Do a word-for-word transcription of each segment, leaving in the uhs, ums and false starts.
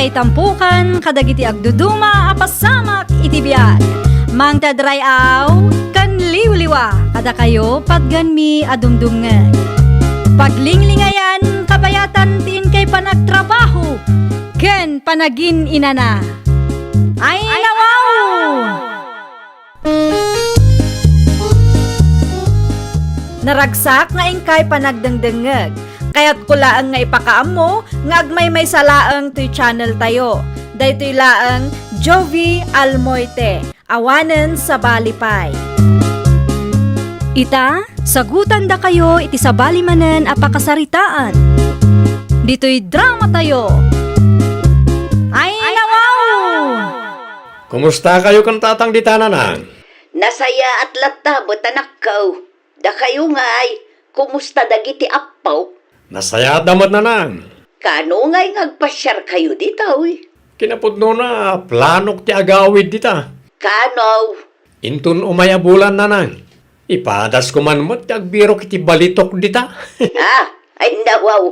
Itampukan kadagiti agduduma a pasamak iti biag. Mangted ray-aw ken liwliwa kadakayo patgenmi a dumdumngeg. Paglinglingayan kabayatan ti inkay panagtrabaho ken panagin-inana. Ay, nawaw! Naragsak nga inkay panagdengdengngeg. Kayatko laeng nga ipakaammo nga agmaymaysa laeng toy channel tayo. Daytoy laeng Jovie Almoite, awanen sabali pay. Ita, sagutandakayo iti sabali manen a pakasaritaan. Ditoy drama tayo. Ay, nawaw! Kumustakayo ken tatang dita, nanang? Nasayaat latta met, anakko. Dakayo ngay, kumusta dagiti appo? Nasayaatda met, nanang. Kano ngay nga agpasiarkayo ditoy? Kinapudnona, planok ti agawid dita. Kano? Inton umay a bulan, nanang. Ipadasko man met ti agbirok iti balitok dita. Ah, ay nawaw.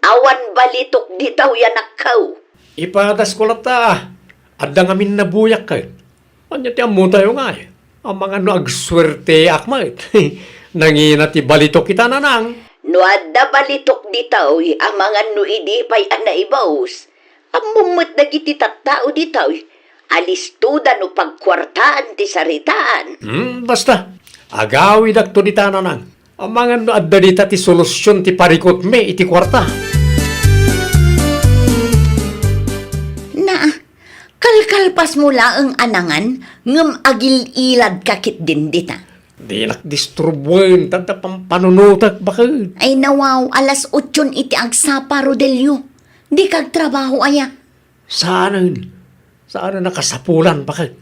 Awan balitok ditoy, anakko. Ipadasko latta. Adda ngamin nabuyak. Ania ti ammotayo ngay? Amangan no agsuerteak met. Nangina ti balitok ita, nanang. No adda balitok ditoy, amangan no idi pay a naibus. Ammom met dagiti tattao ditoy. Alistoda no pagkuartaan ti saritaan. Hmm, basta. Agawidakto dita, nanang. Amangan no adda dita ti solusion ti parikutmi iti kuarta. Naa, kalkalpasmo laeng a nangan ngem agil-iladka ketdin dita. Dinak disturboen, ta adda pampanunotek, baket. Ay nawaw, alas otson iti agsapa, Rodelio. Dika agtrabaho aya? Saanen. Saanen a kasapulan, baket.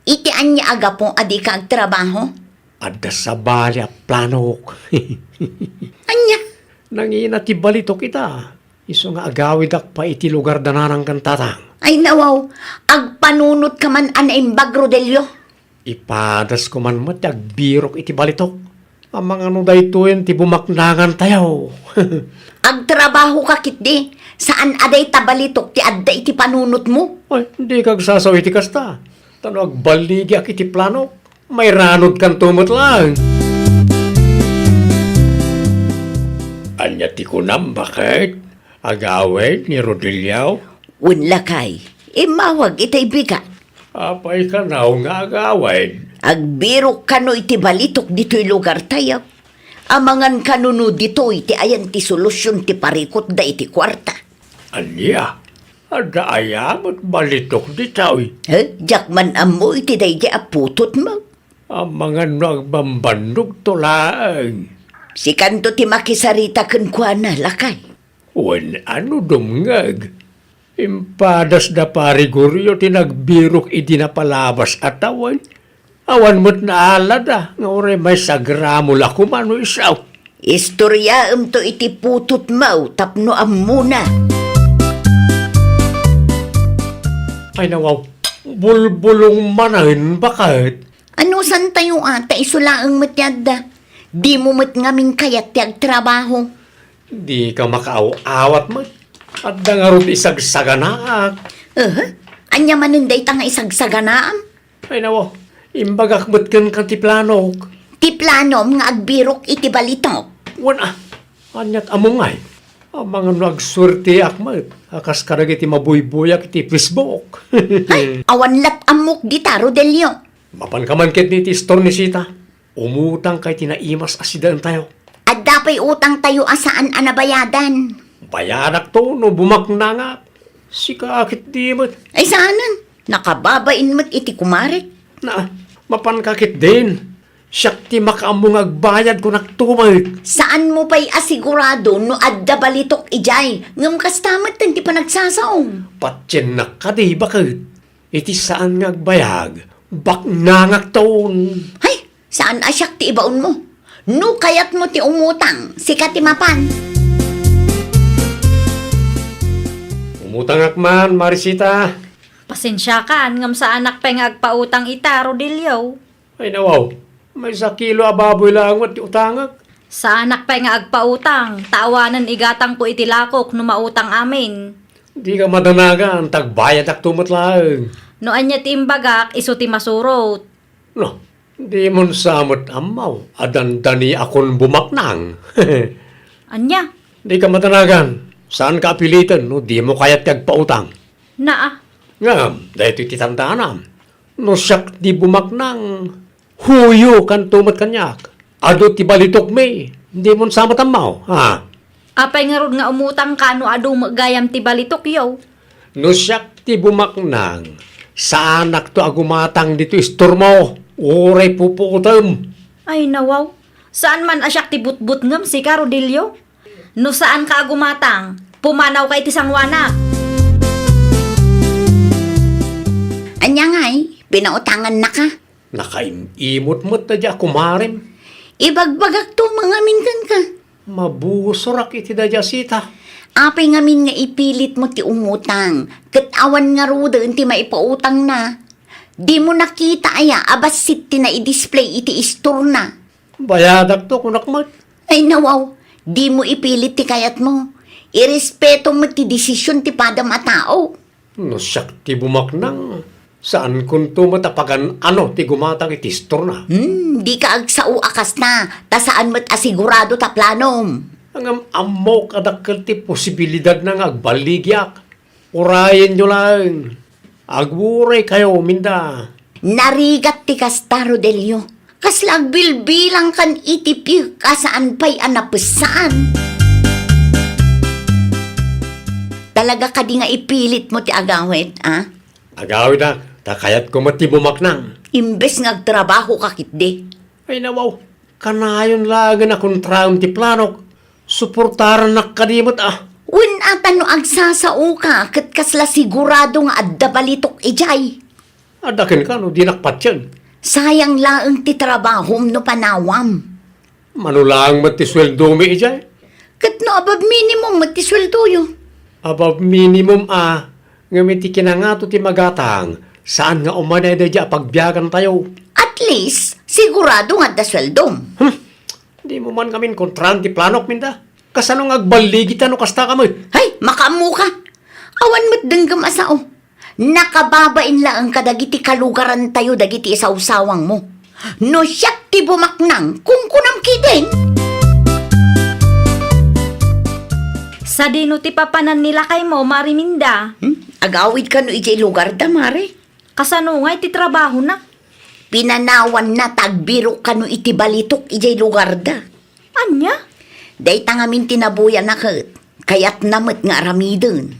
Iti ania a gapu a dika agtrabaho? Adda sabali a planok. Ania? Nangina ti balitok ita. Isu nga agawidak pay iti lugar da nanang ken tatang. Ay nawaw, agpanunotka man a naimbag, Rodelio. Ipadasko man met ti agbirok iti balitok. Amangan no daytoyen ti bumaknangantayo. Agtrabahoka ketdi, saan a dayta balitok ti adda iti panunotmo? Ay, dika agsasaw iti kasta. Ta no agballigiak iti planok, mairanodkanto met laeng. Ania ti kunam, baket? Agawid ni Rodelio? Wen, lakay, immawag itay bigat. Apay kano nga agawid? Agbirok kano iti balitok ditoy lugartayo. Amangan kano no ditoy ti ayan ti solusion ti parikutda iti kuarta. Ania? Adda aya met balitok ditoy? Eh, diak man ammo iti daydi a putotmo. Amangan no agbambannogto laeng. Sikanto ti makisarita kenkuana, lakay. Wen, a no dumngeg, impadas da Pari Gorio ti nagbirok idi napalabas a tawen. Awan met naalada nga uray maysa a gramo la koma no isu. Istoriaemto iti putotmo tapno ammona. Ay nawaw, bulbulong manen, baket. Anusantayo a, ta isu laeng met ti adda. Dimo met ngamin kayat ti agtrabaho. Dika makaaw-awat met. Adda ngarud isagsaganaak. Aha? Ania manen dayta nga isagsaganaam? Ay nawaw, imbagak met kenka ti planok. Ti planom nga agbirok iti balitok. Wen a, aniat ammo ngay? Amangan no agsuerteak met a kas kadagiti mabuybuyak iti Facebook. Ay, awan lat ammok dita, Rodelio. Mapanka man ketdi iti istor ni Sita. Umutangka iti naimas a sidaentayo. Adda pay utangtayo a saan a nabayadan. Bayadakto no bumaknangak. Sika ketdi met. Ay, saanen. Nakababain met iti kumarek. Na, mapanka ketdin. Siak ti makaammo nga agbayad, kunakto met. Saanmo pay a sigurado no adda balitok idiay, ngem kasta metten ti panagsasaom. Patiennak kadi, baket. Iti saan nga agbayag, baknangakton. Hay, saan a siak ti ibaonmo. No kayatmo ti umutang, sika ti mapan. Umutangak man, Marisita. Pasensiakan, ngem saanak pay nga agpautang ita, Rodelio. Ay nawaw, maysa kilo a baboy laeng met ti utangak. Saanak pay nga agpautang, ta awanen igatangko iti lakok no mautang amin. Dika madanagan, ta agbayadakto met laeng. No ania ti imbagak, isu ti masurot. No, dimon sa met ammo a dandaniakon bumaknang. Ania? Dika madanagan, saanka a piliten no dimo kayat ti agpautang. Naa. Ngem, daytoy ti tandaanam. No siak ti bumaknang, huyokanto met kaniak. Adu ti balitokmi, dimon sa met ammo, ha? Apay ngarud nga umutangka no adu met gayam ti balitokyo? No siak ti bumaknang, saanakto a gumatang ditoy istormo, uray pupuotem. Ay, nawaw. Saan man a siak ti butbutngem, sika, Rodelio? No saanka a gumatang, pumanawka iti sangoanak. Ania ngay, pinautangannaka? Nakaim-imot met daydi a kumarem. Ibagbagakto ngamin kenka. Mabusorak iti daydi a sita. Apay ngamin nga ipilitmo ti umutang, ket awan ngaruden ti maipautangna? Dimo nakita aya a bassit ti nai-display iti istorna? Bayadakto, kunak met. Ay, nawaw, dimo ipilit ti kayatmo. Irespetom met ti desisyon ti padam a tao. No siak ti bumaknang, saankonto met a pagan-ano ti gumatang iti istorna. Hmm, dika agsao a kasta, ta saan met a sigurado ta planom. Ngem ammok a dakkel ti posibilidadna nga agballigiak. Urayenyo laeng. Aguray kayo, Minda. Narigat ti kasta, Rodelio. Kasla agbilbilangkan iti piek a saan pay a napessaan. Talaga kadi nga ipilitmo ti agawid, a? Agawidak, ta kayatko met ti bumaknang. Imbes nga agtrabahoka ketdi. Ay, nawaw. Kanayon laengen a kontraem ti planok. Suportarannak kadi met, a. Wen a ta no agsasaoka ket kasla sigurado nga adda balitok idiay. Adda kenka no dinak patien. Sayang laeng ti trabahom no panawam. Mano laeng met ti sueldomi idiay? Ket no above minimum met ti sueldoyo? Above minimum a, ngem iti kinangato ti magatang, saan nga umanay daydi a pagbiagantayo. At least, sigurado nga adda sueldom. Hmm. Dimo man ngamin kontraan ti planok, Minda. Kasano nga agballigita no kasta ka met? Hay, makaammoka. Awan met denggem a sao. Nakababain laeng kadagiti kalugarantayo dagiti isawsawangmo. No siak ti bumaknang, kunkunam ketdin. Sadino ti papanan ni lakaymo, Mare Minda? Hmm? Agawid kano idiay lugarda, Mare? Kasano ngay ti trabahona? Pinanawanna ta agbirok kano iti balitok idiay lugarda. Ania? Dayta ngamin ti nabuyana ket kayatna met nga aramiden.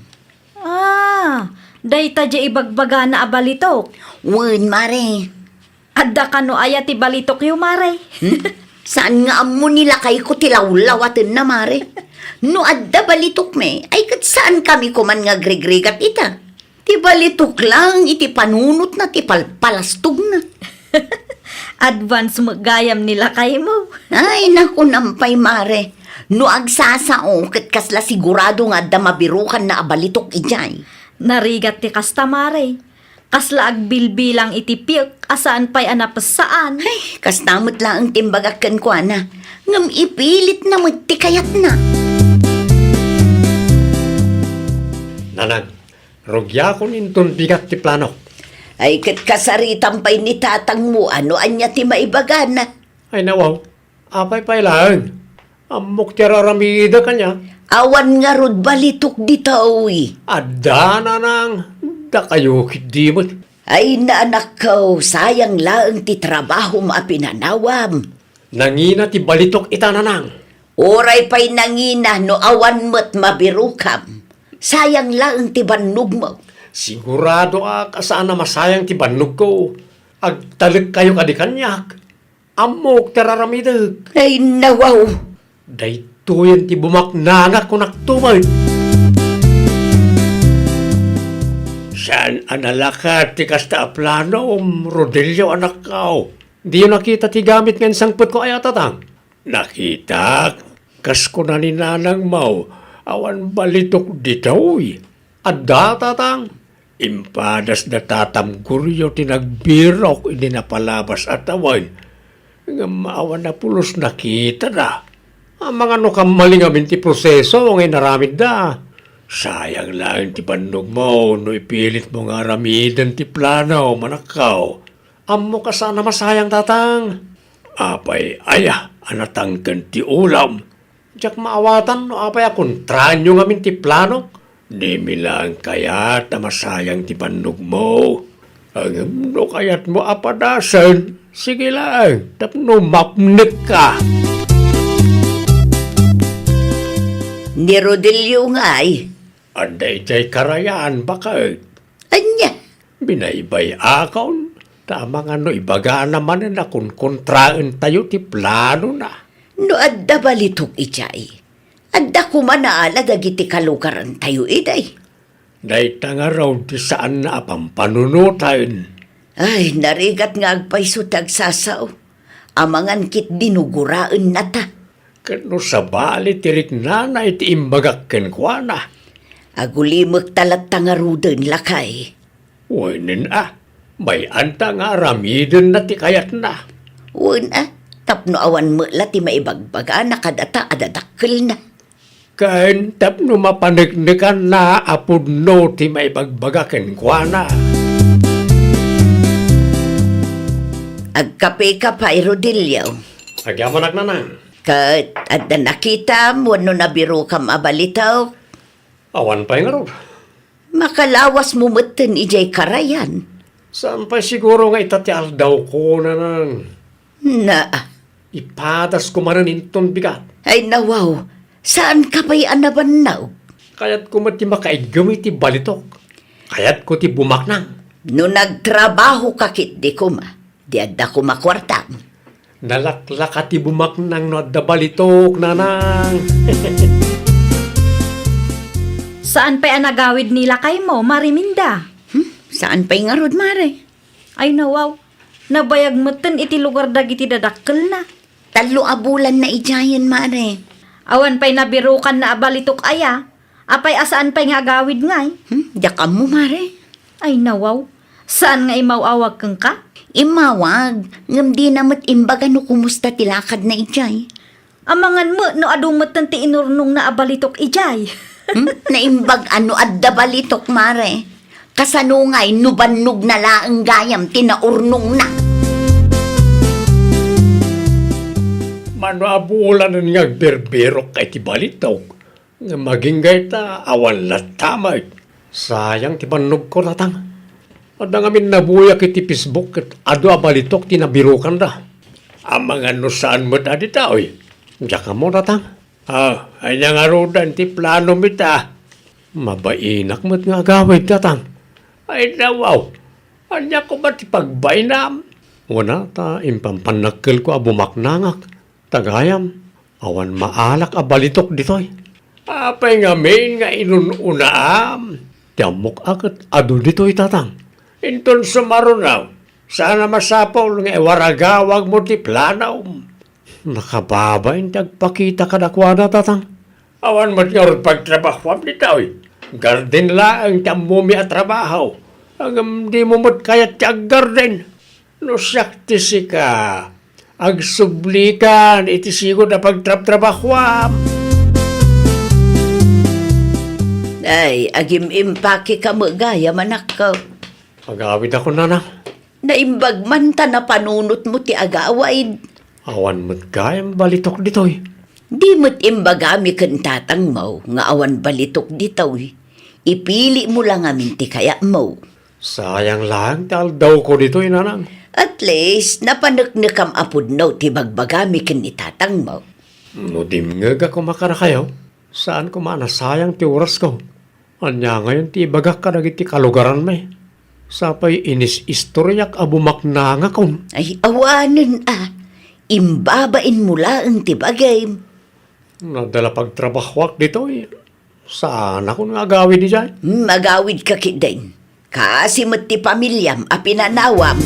Ah, dayta diay ibagbagana a balitok. Wen, Mare. Adda kano aya ti balitokyo, Mare? Hmm? Saan nga ammo ni lakayko ti lawlawatenna, Mare. No adda balitokmi, ay ket saankami koman nga agrigrigat ita. Ti balitok laeng iti panunotna ti palpalastogna. Advance met gayam ni lakaymo. Ay, nakunam pay, Mare. No agsasao, ket kasla sigurado nga adda mabirokanna a balitok idiay. Narigat ti kasta, Mare. Kasla agbilbilang iti piek a saan pay a napessaan. Ay, kasta met laeng ti imbagak kenkuana. Ngem ipilitna met ti kayatna. Nanang, rugiakon inton bigat ti planok. Ay, ket kasaritam pay ni tatangmo, ano ania ti maibagana? Ay, nawaw. Apay pay laeng? Ammok ti ar-aramidek ania? Awan ngarud balitok ditoy. Adda, nanang. Dakayo ketdi met. Ay, naanakko, sayang laeng ti trabahom a pinanawam. Nangina ti balitok ita, nanang. Uray pay nangina no awan met mabirokam. Sayang laeng ti bannogmo. Siguradoak a saan a masayang ti bannogko. Agtalekkayo kadi kaniak. Ammok ti ar-aramidek. Ay, nawaw. Daytoyen ti bumaknangak, kunakto met. Saan a nalakat ti kasta a planom, Rodelio, anakko. Diyo nakita ti gamit nga insangpetko aya, tatang? Nakitak, kas kuna ni nanangmo, awan balitok ditoy. Adda, tatang. Impadas da tatam Goryo ti nagbirok idi napalabas a tawen. Ngem awan a pulos nakitada. Amangan no kammalingamin ti proseso nga inaramidda. Sayang laeng ti bannogmo no ipilitmo nga aramiden ti plano, manakkaw. Ammok a saan a masayang, tatang. Apay aya a natangken ti ulam? Diak maawatan no apay a kontraanyo ngamin ti planok. Dimi laeng kayat a masayang ti bannogmo. Ngem no kayatmo a padasen, sige laeng, tapno mapnekka. Ni Rodelio ngay. Adda idiay karayan, baket. Ania? Binaybay-akon, ta amangan no ibagana manen a konkontraentayo ti planona. No adda balitok idiay, adda koma naala dagiti kalugarantayo idi. Dayta ngarud ti saanna a pampanunoten. Ay, narigat nga agpayso ti agsasao. Amangan ketdi no guraennata. Ket no sabali ti riknana iti imbagak kenkuana. Agulimekta latta ngaruden, lakay. Wen a, bay-anta nga aramidenna ti kayatna. Wen a, tapno awan met la ti maibagbagana kadata a dadakkelna. Ken tapno mapaneknekanna a pudno ti maibagbaga kenkuana. Agkapeka pay, Rodelio. Agyamanak, nanang. Ket adda nakitam wenno nabirokam a balitok? Awan pay ngarud. Makalawasmo metten idiay karayan. Saan pay siguro nga ita ti aldawko, nanang. Na. Ipadasko manen inton bigat. Ay, nawaw, saanka pay a nabannaw? Kayatko met ti makaiggem iti balitok. Kayatko ti bumaknang. No nagtrabahoka ketdi koma, di adda koma kuartam. Nalaklaka ti bumaknang no adda balitok, nanang. Saan pay a nagawid ni lakaymo, Mare Minda? Hmm? Saan pay ngarud, Mare? Ay, nawaw. Nabayag metten iti lugar dagiti dadakkelna. Tallo a bulanna idiayen, Mare. Awan pay nabirokanna a balitok aya? Apay a saan pay nga agawid ngay? Hmm? Diak ammo, Mare. Ay, nawaw. Saan nga imaw-awag kenka? Immawag, ngem dina met imbaga no kumusta ti lakadna idiay. Amangan met no adu metten ti inurnongna a balitok idiay. Hmm? Naimbag a no adda balitok, Mare. Kasano ngay no bannogna laeng gayam ti naurnongna? Mano a bulanen nga agbirbirokka iti balitok, ngem agingga ita, awan latta met. Sayang ti bannogko, tatang. Adda ngamin nabuyak iti Facebook ket adu a balitok ti nabirokanda. Amangan no saan met a ditoy. Diak ammo, tatang. Ah, ania ngaruden ti planom ita? Mabainak met nga agawid, tatang. Ay, nawaw. Ania koma ti pagbainam? Wen a, ta impampannakkelko a bumaknangak. Ta gayam, awan maalak a balitok ditoy. Apay ngamin nga inun-unaam? Ti ammok a ket adu ditoy, tatang. Inton sumaruno, saan a masapul nga iwaragawagmo ti planom. Nakababain ti agpakita kadakuada, tatang. Awan met ngarud pagtrabahoam ditoy. Garden laeng ti ammomi a trabaho. Ngem dimo met kayat ti aggarden. No siak ti sika, agsublikan iti sigud a pagtrabtrabahoam. Ay, agim-impakeka met gayam, anakko. Agawidakon, nanang. Naimbag man ta napanunotmo ti agawid. Awan met gayam balitok ditoy. Di met imbagami ken tatangmo nga awan balitok ditoy. Ipilimo la ngamin ti kayatmo. Sayang laeng ti aldawko ditoy, nanang. At least, napaneknekam a pudno ti bagbagami ken ni tatangmo. No dimngeg a koma kadakayo, saan koma a nasayang ti orasko. Ania ngayon ti ibagak kadagiti kalugaranmi? Sapay inis-istoriak a bumaknangakon. Ay, awanen a. Imbabainmo laeng ti bagim. No adda la pagtrabahoak ditoy, saanakon nga agawid idiay? Hmm, agawidka ketdin. Kaasi met ti pamiliam a pinanawam.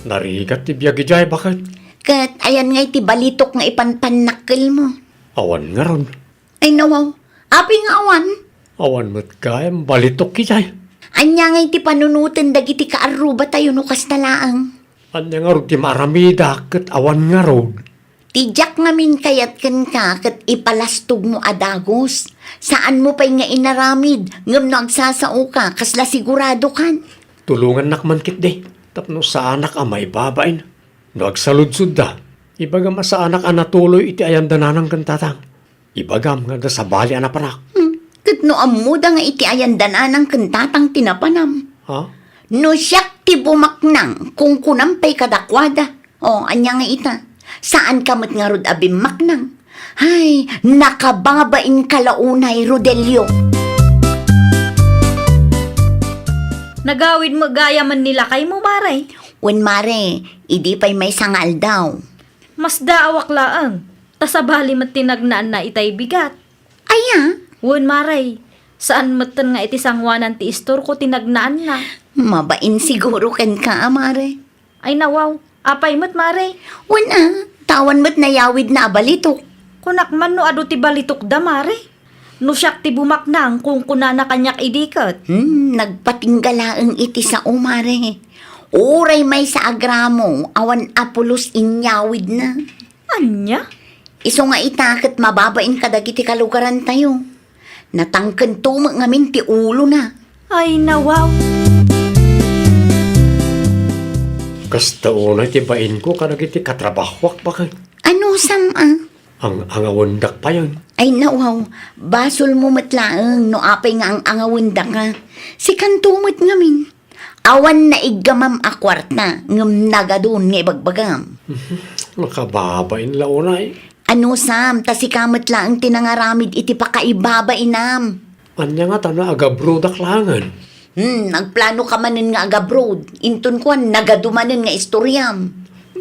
Narigat ti biag idiay, baket. Ket ayan ngay ti balitok nga ipanpannakkelmo? Awan ngarud. Ay, nawaw. Apay nga awan? Awan met gayam balitok idiay. Ania ngay ti panunoten dagiti kaarrubatayo no kasta laeng? Ania ngarud ti maaramidak ket awan ngarud? Ti diak ngamin kayat kenka ket ipalastogmo a dagus. Saanmo pay nga inaramid, ngem no agsasaoka, kasla siguradokan. Tulongannak man ketdi, tapno saanak a maibabain. No agsaludsodda, ibagam a saanak a natuloy iti ayanda nanang ken tatang. Ibagam nga adda sabali a napanak. Hmm, ket no ammoda nga iti ayanda nanang ken tatang ti napanam? Ha? No siak ti bumaknang, kunkunam pay kadakuada. O, ania nga ita? Saanka met ngarud a bimmaknang? Hay, nakababainka la unay, Rodelio. Nagawid met gayam ni lakaymo, Mare? Wen, Mare, idi pay maysa nga aldaw. Masdaawak laeng, ta sabali met ti nagnaanna itay bigat. Aya? Wen, Mare, saan metten nga iti sangoanan ti istorko ti nagnaanna. Mabain siguro kenka a, Mare. Ay nawaw, apay met, Mare? Wen a, ta awan met nayawidna a balitok. Kunak man no adu ti balitokda, Mare. No siak ti bumaknang, kunkunana kaniak idi ket. Hmm, nagpatingga laeng iti sao, Mare. Uray maysa a gramo, awan a pulos inyawidna. Ania? Isu nga ita ket mababain kadagiti kalugarantayo. Natangkento met ngamin ti ulona. Ay, nawaw. Kasta unay ti bainko kadagiti katrabahoak, baket. Anusam a? Ang-angawendak payen. Ay, nawaw. Basolmo met laeng no apay nga ang-angawendaka. Sikanto met ngamin. Awan naiggamam a kuarta, ngem nagadun nga ibagbagam. Makababain la unay. Anusam, ta sika met laeng ti nangaramid iti pakaibabainam. Ania ngata no agabrodak laengen? Hmm, nagplano ka manen nga agabroad. Inton kuan, nagadu manen nga istoriam.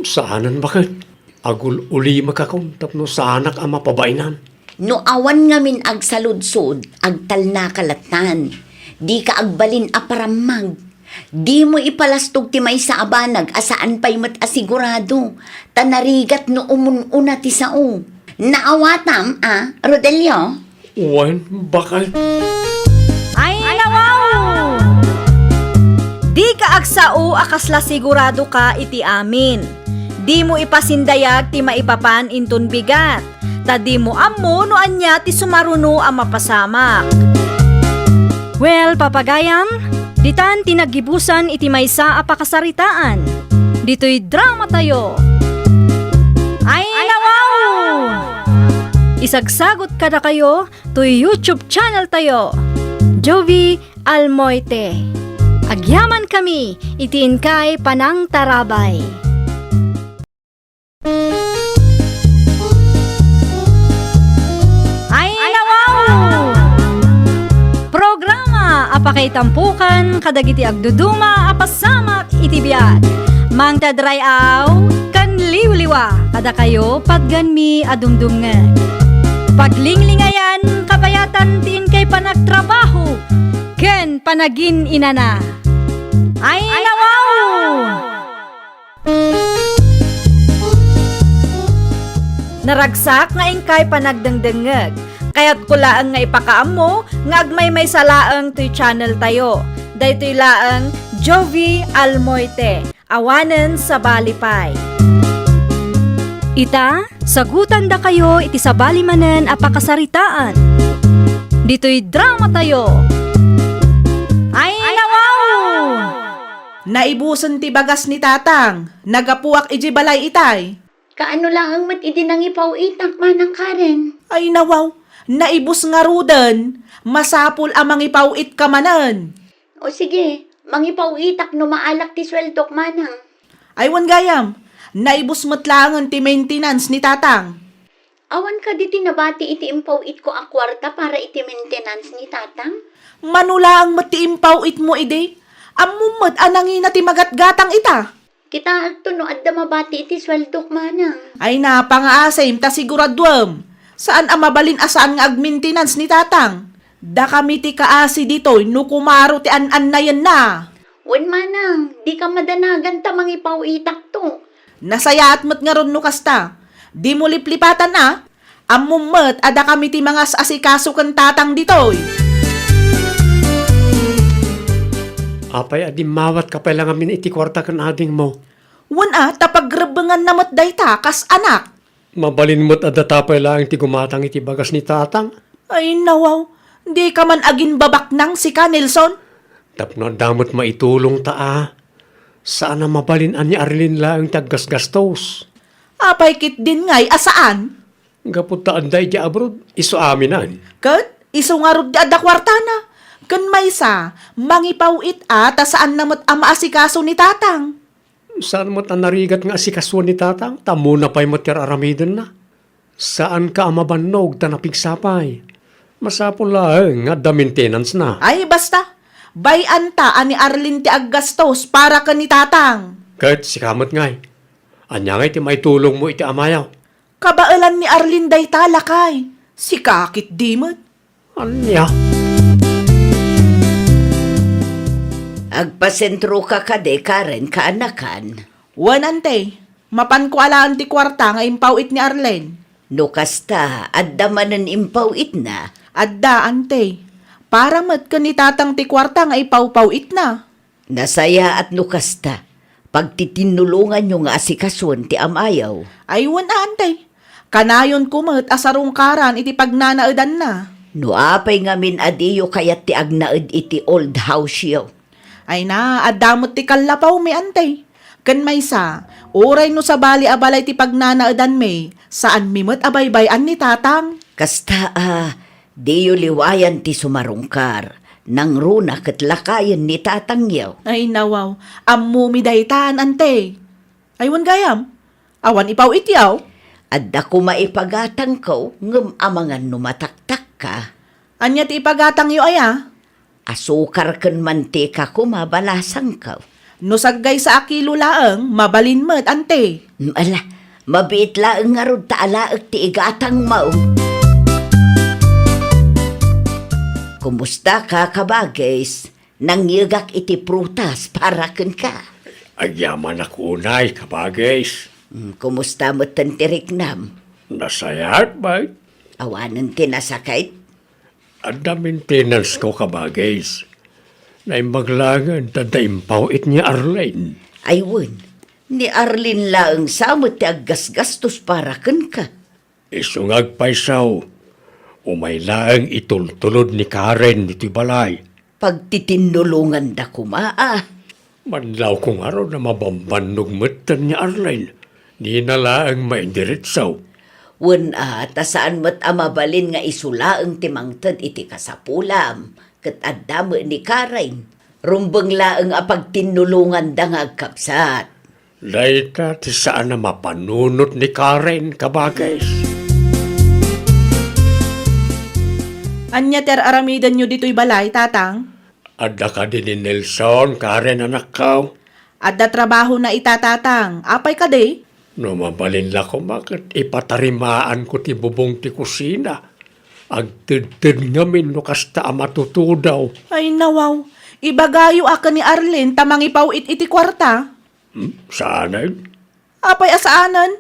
Saanen, baket. Agul-ulimekakon tapno saanak a mapabainan. No awan ngamin agsaludsod, agtalnaka lattan. Dika agbalin a parammag. Dimo ipalastog ti maysa a banag a saan pay met a sigurado, ta narigat no umun-una ti sao. Naawatam a, Rodelio? Wen, baket. Ay, nawaw! Dika agsao a kasla siguradoka iti amin. Dimo ipasindayag ti maipapan inton bigat, ta dimo ammo no ania ti sumaruno a mapasamak. Well, papagayam, ditan ti naggibusan iti maysa a pakasaritaan. Ditoy dramatayo. Ay, nawaw! Isagsagot kadakayo toy YouTube channel tayo, Jovie Almoite. Agyamankami iti inkay panangtarabay. Ay, nawaw! Programa a pakaitampokan kadagiti agduduma a pasamak iti biag. Mangted ray-aw ken liwliwa kadakayo, patganmi a dumdumngeg. Paglinglingayan, kabayatan ti inkay panagtrabaho ken panagin-inana. Ay, nawaw! Naragsak nga inkay panagdengdengngeg. Kayatko laeng nga ipakaammo nga agmaymaysa laeng toy channel tayo. Daytoy laeng Jovie Almoite. Awanen sabali pay. Ita, sagutandakayo iti sabali manen a pakasaritaan. Ditoy dramatayo. Ay, nawaw! Naibusen ti bagas ni Tatang. Naggapuak idiay balay itay. Kaano laeng met idi nangipaw-itak, Manang Karen? Ay, nawaw. Naibus ngaruden. Masapul a mangipaw-itka manen. O sige, mangipaw-itak no maalak ti sueldok, Manang. Ay, wen gayam. Naibus met laengen ti maintenance ni Tatang. Awan kadi ti nabati iti impaw-itko a kuarta para iti maintenance ni Tatang? Mano laeng met ti impaw-itmo idi? Ammom met a nangina ti magatgatang ita. Kitaekto no adda mabati iti sueldok, Manang. Ay, napangaasim ta siguraduem. Saan a mabalin a saan nga agmaintenance ni Tatang. Dakami ti kaasi ditoy no kumaro ti an-annayenna. Wen, Manang, dika madanagan ta mangipaw-itakto. Nasayaat met ngarud no kasta. Dimo liplipatan a. Ammom met a dakami ti mangas-asikaso ken Tatang ditoy. Apay a dimmawatka pay la ngamin iti kuarta ken adingmo? Wen a, ta pagrebbenganna met dayta kas anak. Mabalin met a data pay laeng ti gumatang iti bagas ni Tatang. Ay, nawaw. Dika man agimbabaknang sika, Nelson. Tapno adda met maitulongta a. Saan a mabalin a ni Arlene laeng ti aggasgastos. Apay ketdin ngay a saan? Gapu ta adda idiay abroad, isu aminen. Ket isu ngarud ti adda kuartana. Ken maysa, mangipaw-it a ta saanna met a maasikaso ni Tatang. Saan met a narigat nga asikasuen ni Tatang, ta ammona pay met ti ar-aramidenna. Saanka a mabannog ta napigsa pay. Masapul laeng nga adda maintenance-na. Ay, basta. Bay-anta a ni Arlene ti aggastos para ken ni Tatang. Ket sika met ngay. Ania ngay ti maitulongmo iti amayo? Kabaelan ni Arlene dayta, lakay. Sika ketdi met. Ania? Agpasentroka kadi, Karen, kaanakan? Wen, ante. Mapanko a laeng ti kuarta nga impaw-it ni Arlene. No kasta, adda manen impaw-itna? Adda, ante. Para met ken ni Tatang ti kuarta nga ipawpaw-itna. Nasayaat no kasta. Pagtitinnulonganyo nga asikasuen ti amayo. Ay, wen a, ante. Kanayonko met a sarungkaran iti pagnanaedanna. No apay ngamin a diyo kayat ti agnaed iti old house-yo? Ay na, adda met ti kallapawmi, ante. Ken maysa, uray no sabali a balay ti pagnanaedanmi, saanmi met a baybay-an ni Tatang. Kasta a, diyo liwayan ti sumarungkar. Nangruna ket lakayen ni Tatangyo. Ay, nawaw. Ammomi daytan, ante. Ay, wen gayam. Awan ipaw-ityo? Adda koma ipagatangko, ngem amangan no mataktakka. Ania ti ipagatangyo aya? Asukar ken mantika koma balasangko. No saggaysa a kilo laeng, mabalin met, ante. Mm, ala, mabiit laeng ngarud ta alaek ti igatangmo. Kumusta ka, kabagis? Nangyegak iti prutas para kenka. Agyamanak unay, kabagis. Mm, kumusta metten ti riknam? Nasayaat, bay. Awanen ti nasakit? Adda maintenance-ko, kabagis. Naimbag laengen ta adda impaw-it ni Arlene. Ay wen, ni Arlene laeng sa met ti aggasgastos para kenka. Isu nga agpayso, umay laeng itultulod ni Karen ditoy balay. Pagtitinnulonganda koma a. Manlawko ngarud a mabambannog metten ni Arlene. Dina laeng maidiretso. Wen a, ta saan met a mabalin nga isu laeng ti mangted iti kasapulam, ket adda met ni Karen. Rumbeng laeng a pagtinnulonganda nga agkabsat. Dayta ti saan a mapanunot ni Karen, kabagis. Ania ti ar-aramidenyo ditoy balay, Tatang? Adda kadi ni Nelson, Karen, anakko? Adda trabahona ita, Tatang. Apay kadi? No mabalin la koma ket ipatarimaanko ti bubong ti kusina. Agtedted ngamin no kasta a matutudaw. Ay, nawaw. Ibagayo a ken ni Arlene ta mangipaw-it iti kuarta. Hmm? Saanen? Apay a saanen?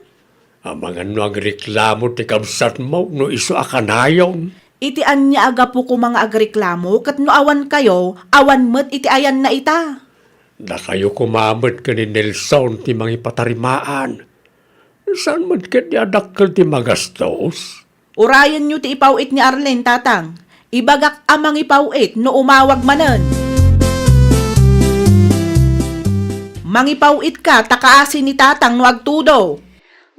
Amangan no agreklamo ti kabsatmo no isu a kanayon. Iti ania a gapu koma nga agreklamo ket no awan kayo, awan met iti ayanna ita. Dakayo koma met ken ni Nelson ti mangipatarimaan. Saan met ketdi a dakkel ti magastos? Urayenyo ti ipaw-it ni Arlene, Tatang. Ibagak a mangipaw-it no umawag manen. Mangipaw-itka ta kaasi ni Tatang no agtudo.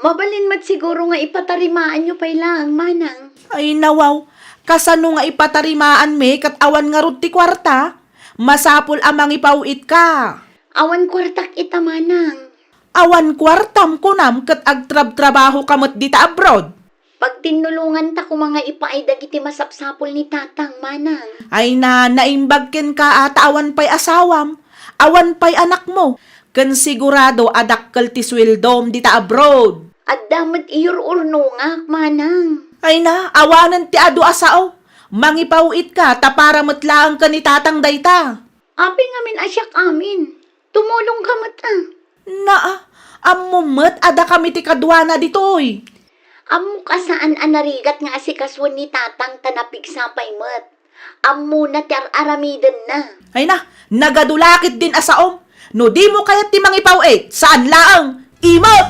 Mabalin met siguro nga ipatarimaanyo pay laeng, Manang. Ay, nawaw. Kasano nga ipatarimaanmi ket awan ngarud ti kuarta? Masapul a mangipaw-itka. Awan kuartak ita, Manang. Awan kuartam kunam ket agtrabtrabahoka met dita abroad. Pagtinnulonganta koma nga ipaay dagiti masapsapul ni Tatang, Manang. Ay na, naimbag kenka a ta awan pay asawam, awan pay anakmo, ken sigurado a dakkel ti sueldom dita abroad. Adda met iyur-urnongak, Manang. Ay na, awanen ti adu a sao. Mangipaw-itka ta para met laeng ken ni Tatang dayta. Apay ngamin a siak amin? Tumulongka met a. Naa, ammom met a dakami ti kaduana ditoy. Ammok a saan a narigat nga asikasuen ni Tatang ta napigsa pay met. Ammona ti ar-aramidenna. Ay na, nagadu la ketdin a saom. No dimo kayat ti mangipaw-it, saan laeng, imot!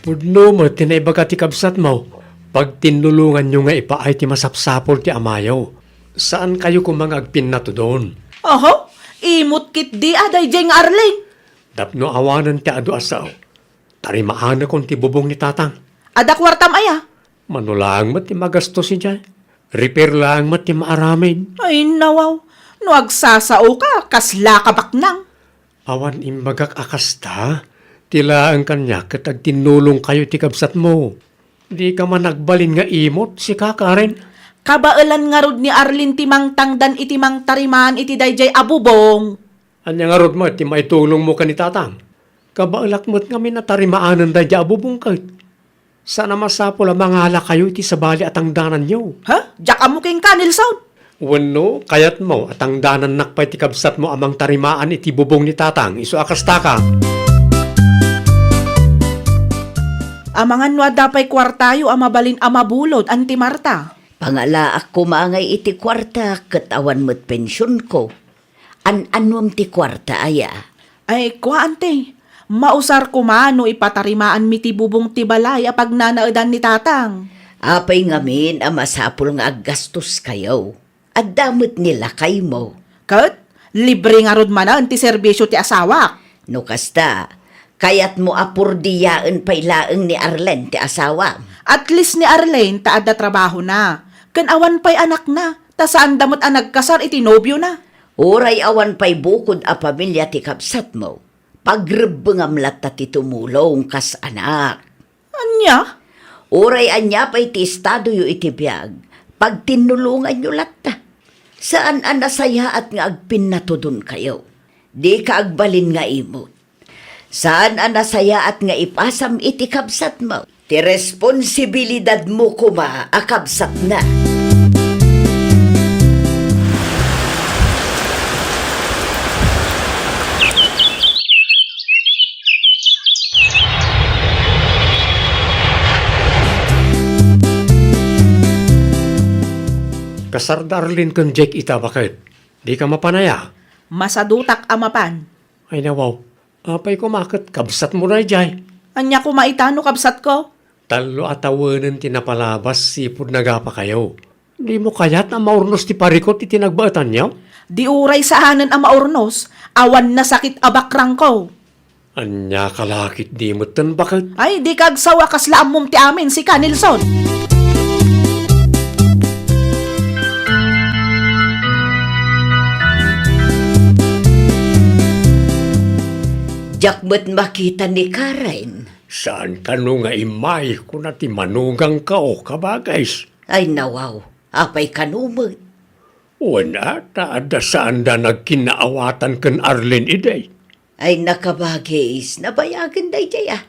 Pudno met ti naibaga ti kabsatmo. Pagtinnulonganyo nga ipaay ti masapsapul ti amayo. Saankayo koma nga agpinnatudon. Oho, imot ketdi a daydiay nga Arlene. Tapno awanen ti adu a sao, tarimaanakon ti bubong ni Tatang. Adda kuartam aya? Mano laeng met ti magastos idiay. Repair laeng met ti maaramid. Ay, nawaw. No agsasaoka, kasla ka baknang. Awan imbagak a kasta. Ti laeng kaniak ket agtinnulongkayo iti kabsatmo. Dika man agbalin nga imot, sika, Karen. Kabaelan ngarud ni Arlene ti mangtangdan iti mangtarimaan iti daydiay a bubong. Ania ngarud met ti maitulongmo ken ni Tatang? Kabaelak met ngamin a tarimaanen daydiay a bubong ket. Saan a masapul a mangalakayo iti sabali a tangdananyo. Ha? Diak ammo kenka, Nelson? Wenno, kayatmo a tangdanannak pay ti kabsatmo a mangtarimaan iti bubong ni Tatang, isu a kastaka? Amangan no adda pay kuartayo a mabalin a mabulod, Auntie Marta. Pangalaak koma ngay iti kuarta ket awan met pensionko. An-annuem ti kuarta aya? Ay, kua, Auntie. Mausar koma no ipatarimaanmi ti bubong ti balay a pagnanaedan ni Tatang. Apay ngamin a masapul nga aggastoskayo? Adda met ni lakaymo. Ket libre ngarud manen ti serbisio ti asawak. No kasta, kayatmo a purdiaen pay laeng ni Arlene ti asawam. At least ni Arlene ta adda trabahona, ken awan pay anakna, ta saanda met a nagkasar iti nobiona. Uray awan pay bukod a pamilia ti kabsatmo, pagrebbengam latta ti tumulong kas anak. Ania? Uray ania pay ti estadoyo iti biag, pagtinnulonganyo latta. Saan a nasayaat nga agpinnatudonkayo. Dika agbalin nga imot. Saan a nasayaat nga ipasam iti kabsatmo ti responsibilidadmo koma a kabsatna. Kasar da Arlene ken Jake ita, baket? Dika mapan aya? Masadutak a mapan. Ay, nawaw. Apay koma ket kabsatmo daydiay? Ania koma ita no kabsatko? Tallo a tawenen ti napalabas sipud nagapakayo. Dimo kayat a maurnos ti parikut iti nagbaetanyo? Di uray saanen a maurnos, awan nasakit a bakrangko. Ania ka la ketdi metten, baket? Ay, dika agsawa, kasla ammom ti amin, sika, Nelson. Diak met makita ni Karen. Saan kano nga immay, kuna ti manugangko, kabagis. Ay, nawaw, apay kano met? Wen a, ta adda saanda nagkinnaawatan ken Arlene idi. Ay, nakabagis, nabayagen daydiay a.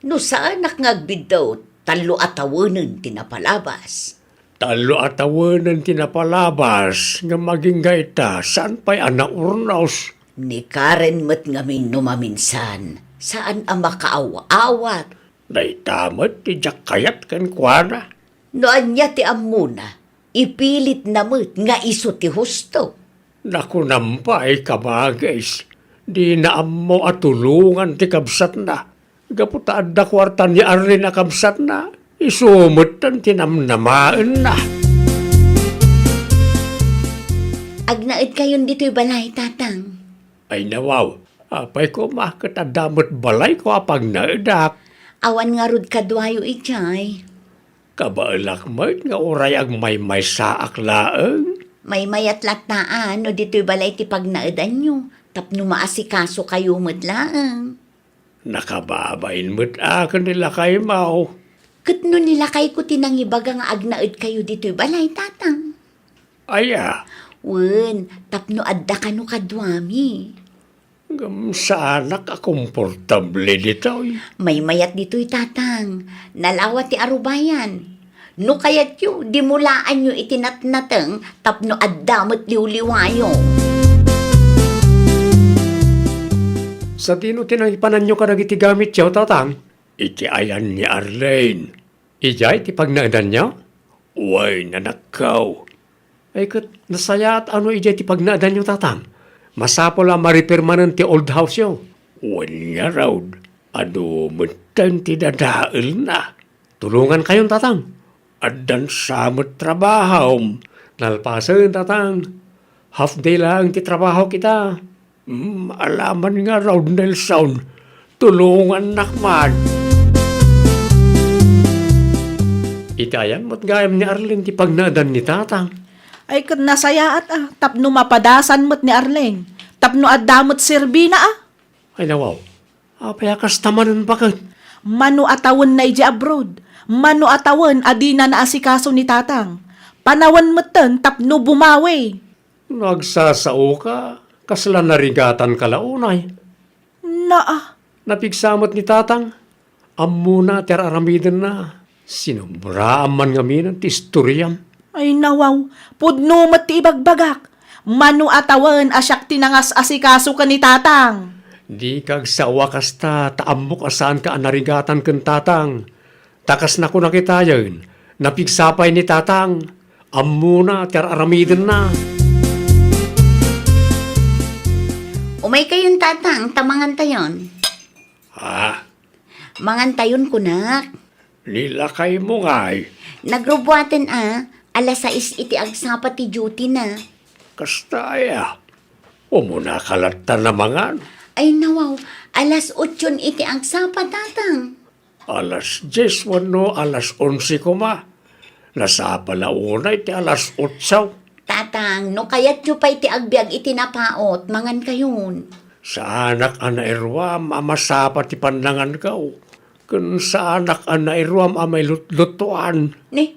No saanak nga agbiddut, tallo a tawenen ti napalabas. Tallo a tawenen ti napalabas, ngem agingga ita, saan pay a naurnos. Ni Karen met ngamin no maminsan, saan a makaaw-awat. Dayta met ti diak kayat kenkuana. No ania ti ammona, ipilitna met nga isu ti husto. Nakunam pay, kabagis, dina ammo a tulongan ti kabsatna. Gapu ta adda kuarta ni Arlene a kabsatna, isu metten ti namnamaenna. Agnaedkayon ditoy balay, Tatang? Ay, nawaw, apay koma ket adda met balayko a pagnaedak. Awan ngarud kaduayo idiay. Kabaelak met nga uray agmaymaysaak laeng. Maymayat latta a no ditoy balay ti pagnaedanyo, tapno maasikasokayo met laeng. Nakababain met a ken ni lakaymo. Ket no ni lakayko ti nangibaga nga agnaedkayo ditoy balay, Tatang? Aya? Wen, tapno adda kano kaduami. Ngem saanak a komportable ditoy. Maymayat ditoy, Tatang. Nalawa ti arubayan. No kayatyo, dimulaanyo iti natnateng tapno adda met liwliwayo. Sadino ti nangipananyo kadagiti gamityo, Tatang? Iti ayan ni Arlene. Idiay ti pagnaedanyo? Wen, anakko. Ay, ket nasayaat a no idiay ti pagnaedanyo, Tatang. Masapul a ma-repair manen ti old house-yo. Wen ngarud, adu met ken ti dadaelna. Tulongankayon, Tatang. Addan sa met trabahom. Nalpasen, Tatang. Half day laeng ti trabahok ita. Hmm, alaman ngarud, Nelson. Tulongannak man. Iti ayan met gayam ni Arlene ti pagnaedan ni Tatang. Ay, ket nasayaat a, tapno mapadasan met ni Arlene. Tapno adda met serbina a. Ay, nawaw. Apay a kasta manen baket? Mano a tawenna idiay abroad. Mano a tawen a dina naasikaso ni Tatang. Panawen metten tapno bumawi. No agsasaoka, kasla narigatanka la unay? Naa. Napigsa met ni Tatang. Ammona ti ar-aramidenna. Sinobraan man ngamin ti istoriam. Ay, nawaw, pudno met ti ibagbagak. Mano a tawen a siak ti nangas-asikaso ken ni Tatang? Dika agsao a kasta, ta ammok a saanka a narigatan ken Tatang. Ta kas nakunak itayen, napigsa pay ni Tatang. Ammona ti ar-aramidenna. Umaykayon, Tatang, ta mangantayon. Ah, Mangantayon, kunak. Ni lakaymo ngay? Nagrubuaten a, alas sais iti agsapa ti duty na. Kasta aya? Umunaka latta a mangan? Ay, nawaw, alas otson iti agsapa, Tatang. Alas dies wenno alas onse koma. Nasapa la unay ti alas otso. Tatang, no kayatyo pay ti agbiag iti napaut, mangankayon. Saanak a nairuam a masapa ti pannanganko, ken saanak a nairuam a mailutlutuan. Ni,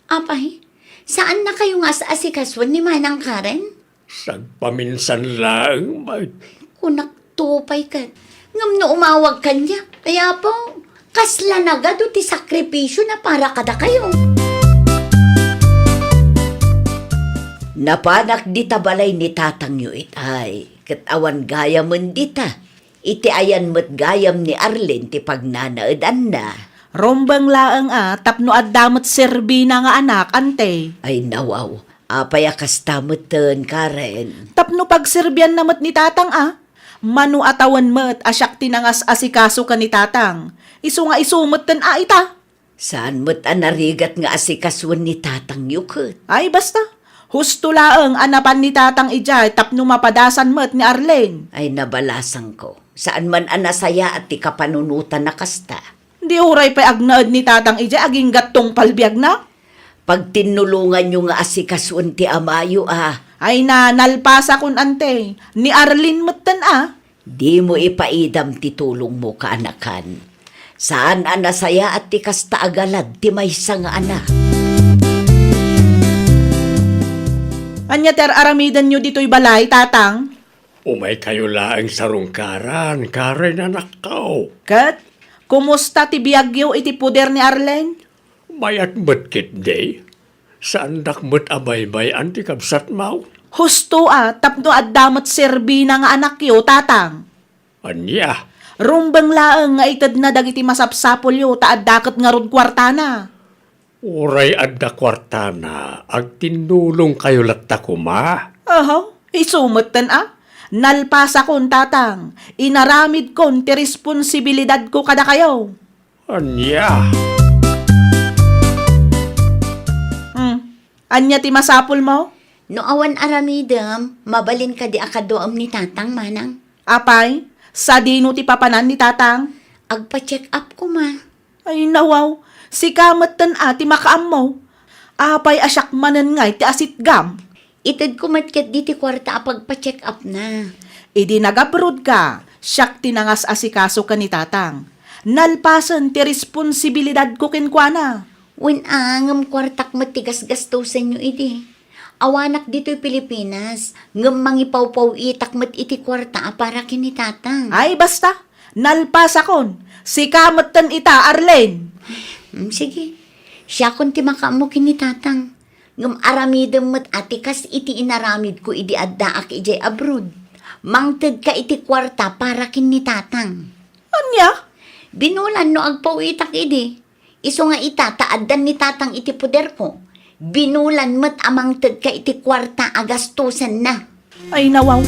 apay, saannakayo nga as-asikasoen ni Manang Karen? Sagpaminsan laeng met. Kunak to pay ket. Ngem no umawag kaniak, ay Apo, kasla nagadu ti sakripisio na para kadakayo. Napanak dita balay ni tatangyo itay, ket awan gayamen dita. Iti ayan met gayam ni Arlene ti pagnanaedanna. Rumbeng laeng a tapno adda met serbina nga anak, ante. Ay, nawaw. Apay a kasta metten, Karen? Tapno pagserbianna met ni tatang a. Mano a tawen met a siak ti nangas-asikaso ken ni tatang. Isu nga isu metten a ita. Saan met a narigat nga asikasoen ni tatangyo ket? Ay, basta. Husto laeng a napan ni tatang idiay tapno mapadasan met ni Arlene. Ay, nabalasangko. Saan man a nasayaat ti kapanunotan a kasta. Di uray pay agnaed ni tatang idiay agingga tungpal biagna? Pagtinnulonganyo nga asikasoen ti amayo a. Ay na, nalpasakon, ante. Ni Arlene metten a. Dimo ipaidam ti tulongmo, kaanakan. Saan a nasayaat ti kasta a galad ti maysa nga anak. Ania ti ar-aramidenyo ditoy balay, tatang? Umaykayo laeng sarungkaran, Karen, anakko. Ket, kumusta ti biagyo iti poder ni Arlene? Mayat met ketdi. Saandak met a baybay-an ti kabsatmo. Husto a, tapno adda met serbina nga anakyo, tatang. Ania? Rumbeng laeng nga itedna dagiti masapsapulyo ta adda ket ngarud kuartana. Uray adda kuartana, agtinnulongkayo latta koma. Aha, isu metten a. Nalpasakon, tatang. Inaramidkon ti responsibilidadko kadakayo. Ania? Hmm. Ania ti masapulmo? No awan aramidem, mabalin kadi a kaduaem ni tatang, manang? Apay, sadino ti papanan ni tatang? Agpa-check up koma. Ay, nawaw, sika metten a ti makaammo. Apay a siak manen ngay ti asitgam? Itedko met ketdi ti kuarta a pagpa-check-upna. Idi nag-abroad ka, siak ti nangas-asikaso ken ni tatang. Nalpasen ti responsibilidadko kenkuana. Wen a, ngem kuartak met ti gasgastosenyo idi. Awanak ditoy Pilipinas, ngem mangipawpaw-itak met iti kuarta a para ken ni tatang. Ay, basta! Nalpasakon! Sika metten ita, Arlene! Mm, sige. Siakon ti makaammo ken ni tatang. Ngem aramidem met a ti kas iti inaramidko idi addaak idiay abroad. Mangtedka iti kuarta para ken ni tatang. Ania? Binulan no agpaw-itak idi. Isu nga ita, ta addan ni tatang iti poderko. Binulan met a mangtedka iti kuarta a gastosenna. Ay, nawaw.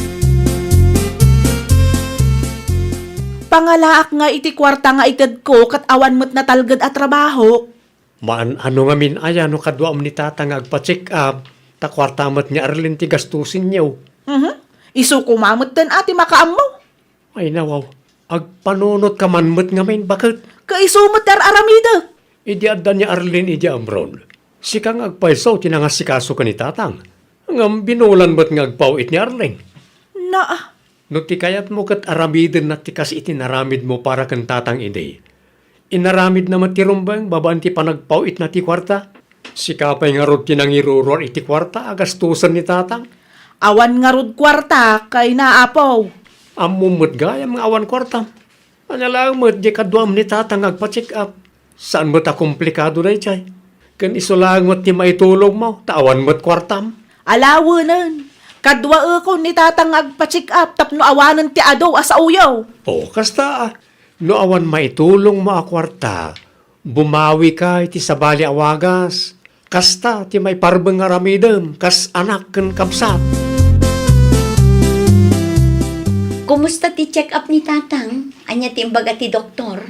Pangalaak nga iti kuarta nga itedko ket awan met natalged a trabahok. Maan-ano ngamin aya no kaduam ni Tatang nga agpa-check up, ta kuarta met ni Arlene ti gastusenyo. Mhm. Isu koma metten a ti makaammo. Ay, nawaw. Agpanunotka man met ngamin, baket. Kaisu met ti ar-aramidek. Idi adda ni Arlene idi abroad, sika nga agpayso ti nangasikaso ken ni Tatang. Ngem binulan met nga agpaw-it ni Arlene. Naa. No ti kayatmo ket aramidenna ti kas iti naramidmo para ken Tatang idi, inaramidna met ti rumbeng babaen ti panagpaw-itna ti kuarta. Sika pay ngarud ti nangiruruar iti kuarta a gastusen ni Tatang. Awan ngarud kuarta, kayna, Apo. Ammom met gayam nga awan kuartam. Ania laeng met di kaduam ni Tatang nga agpa-check up. Saan met a komplikado daydiay. Ken isu laeng met ti maitulongmo, ta awan met kuartam. Alawenen, kaduaekon ni Tatang nga agpa-check up tapno awanen ti adu a saoyo. O, kasta, a. No awan maitulongmo a kuarta, bumawika iti sabali a wagas. Kasta ti maiparbeng nga aramidem kas anak ken kabsat. Kumusta ti check-up ni Tatang? Ania ti imbaga ti doktor?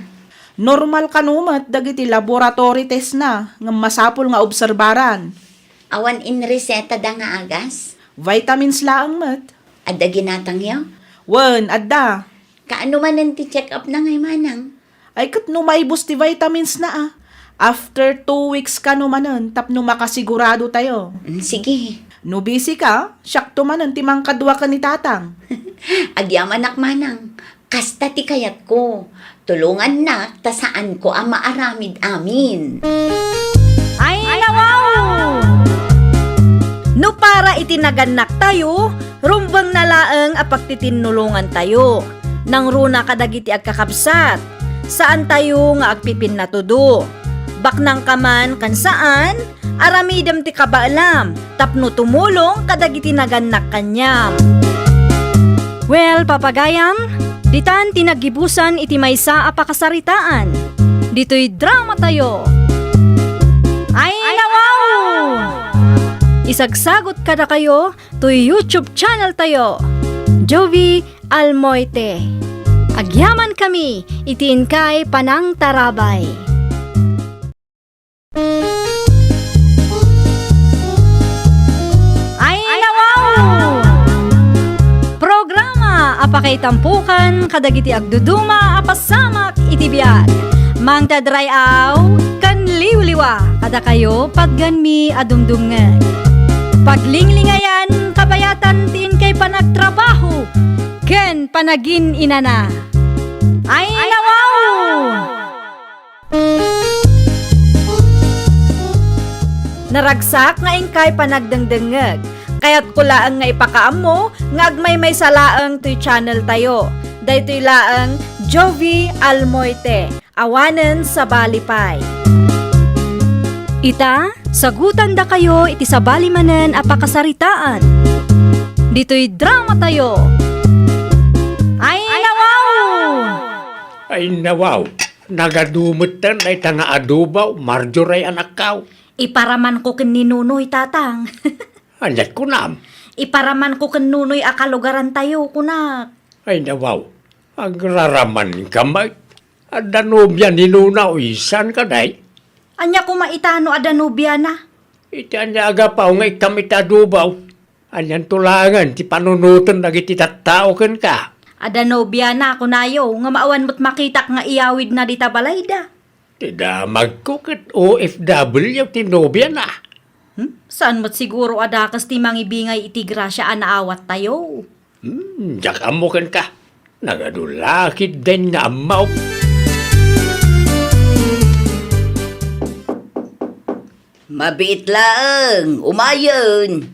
Normal kano met dagiti laboratory testna, ngem masapul nga obserbaran. Awan inresetada nga agas? Vitamins laeng met. Adda ginatangyo? Wen, adda. Kaano manen ti check-upna ngay manang? Ay, ket no maibus ti vitaminsna a. After two weeks kano manen tapno makasigurado tayo. Mm, sige. No busy ka, siakto manen ti mangkadua ken ni Tatang. Agyamanak manang. Kasta ti kayatko. Tulongannak ta saanko a maaramid amin. Ay, nawaw! No para iti nagannaktayo, rumbengna laeng a pagtitinnulongantayo. Nangruna kadagiti agkakabsat. Saantayo nga agpipinnatudo. Baknangka man ken saan, aramidem ti kabaelam tapno tumulong kadagiti nagannak kaniam. Well, papagayam, ditan ti naggibusan iti maysa a pakasaritaan. Ditoy dramatayo. Ay, nawaw! Isagsagot kadakayo toy YouTube channel tayo, Jovie Almoite. Agyaman kami iti inkay panangtarabay. Ay, nawaw! Programa a pakaitampokan kadagiti agduduma a pasamak iti biag. Mangted ray-aw ken liwliwa kadakayo patgenmi a dumdumngeg. Paglinglingayan kabayatan ti inkay panagtrabaho ken panagin-inana. Ay, nawaw! Naragsak nga inkay panagdengdengngeg. Kayatko laeng nga ipakaammo nga agmaymaysa laeng toy channel tayo. Daytoy laeng Jovie Almoite, awanen sabali pay. Ita, sagutandakayo iti sabali manen a pakasaritaan. Ditoy dramatayo. Ay, nawaw! Ay, nawaw! Nagadu metten dayta nga adobo, Marjorie, anakkaw. Iparamanko ken ni Nunoy, Tatang. Aniat kunam? Iparamanko ken Nunoy a kalugarantayo, kunak. Ay, nawaw. Agraramanka met. Adda nobia ni Nuna, o saan kadi? Ania koma ita no adda nobiana? Iti ania a gapu nga ikkam iti adobo? Anianto laengen ti panunoten dagiti tattao kenka? Adda nobiana, kunayo, ngem awan met makitak nga iyawidna dita balayda. Ti damagko ket O F W ti nobiana. Hmm? Saan met siguro a dakes ti mangibingay iti grasia a naawattayo? Hmm, diak ammo kenka. Nagadu la ketdin nga ammo. Mabiit laeng, umayen.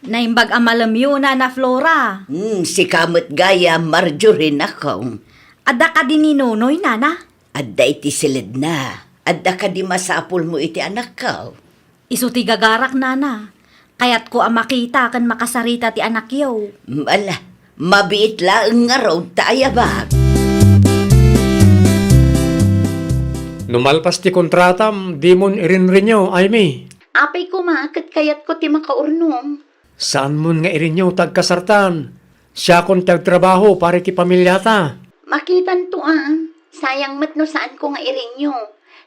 Naimbag a malemyo, Nana Flora. Hmm, sika met gayam, Marjorie, anakko. Adda kadi ni Nonoy, Nana? Adda iti siledna. Adda kadi masapulmo iti anakko? Isu ti gagarak, Nana. Kayatko a makita ken makasarita ti anakyo. Ala, mabiit laeng ngarud ta ayabak. No malpas ti kontratam, dimon irinrinyo, Aimee. Apay koma ket kayatko ti makaurnong. Saanmon nga irinyo ta agkasartan. Siakon ti agtrabaho para iti pamiliata. Makitanto a, sayang met no saanko nga irinyo.